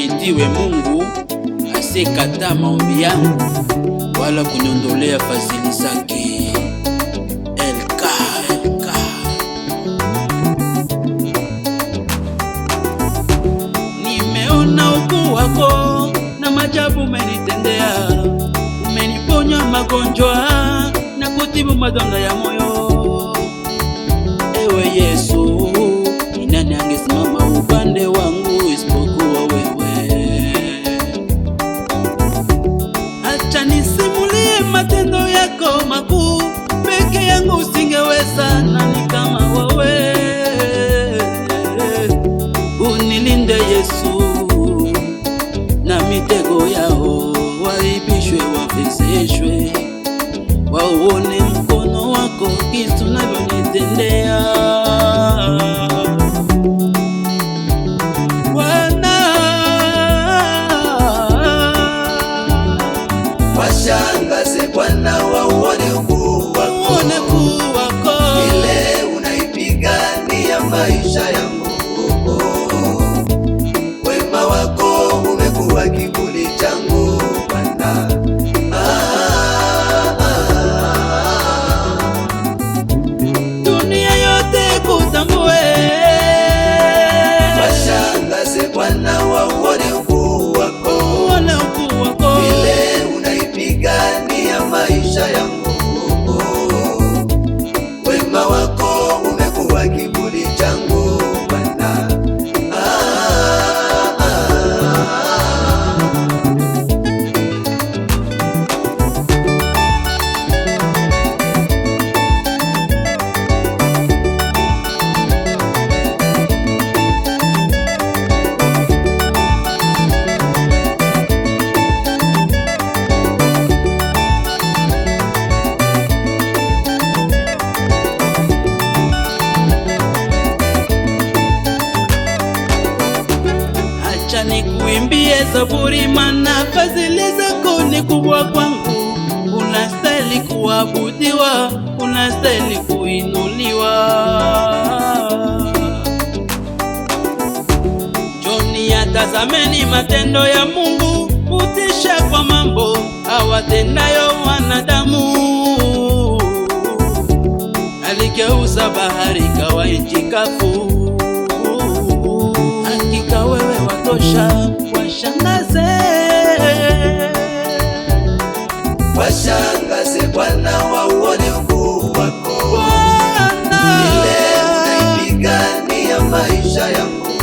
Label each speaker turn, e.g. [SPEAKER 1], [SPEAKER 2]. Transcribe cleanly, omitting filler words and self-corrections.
[SPEAKER 1] Wewe ndiwe Mungu asiyekataa maombi yangu wala kuniondolea fadhili zake. LK, LK. Nimeona ukuu wako na maajabu umenitendea, umeniponya magonjwa na kutibu madonda ya moyo. Ewe Yesu, ni nani angesimama upande wangu isipokuwa wewe? Acha nisimulie matendo yako makuu, peke yangu usingeweza, nani kama wewe? Unilinde Yesu na mitego yao, waibishwe, wafezeshwe, wauone mkono wako kisu unavyonitendea. Bwana.
[SPEAKER 2] Washangaze Bwana, wauone ukuu wako,
[SPEAKER 1] Uone ukuu wako.
[SPEAKER 2] Ile unaipigania maisha yangu. Wema wako umekuwa kivuli changu Bwana. Ah, ah, ah.
[SPEAKER 1] Dunia yote kutambue.
[SPEAKER 2] Washangaze Bwana, wauone ukuu wako,
[SPEAKER 1] Uone ukuu wako.
[SPEAKER 2] Ile unaipigania maisha yangu. Wema wako umekuwa kivuli changu Bwana. Ah, ah, ah.
[SPEAKER 1] Acha nikuimbie zaburi, maana fadhili zako ni kubwa kwangu. Unastahili kuabudiwa, unastahili kuinuliwa. Njoni atazameni matendo ya Mungu, hutisha kwa mambo awatendayo wanadamu. Aligeuza bahari kawa nchi kavu. Hakika wewe watosha, washangaze.
[SPEAKER 2] Washangaze Bwana, wauone ukuu wako,
[SPEAKER 1] Bwana.
[SPEAKER 2] Ile unaipigania maisha yangu.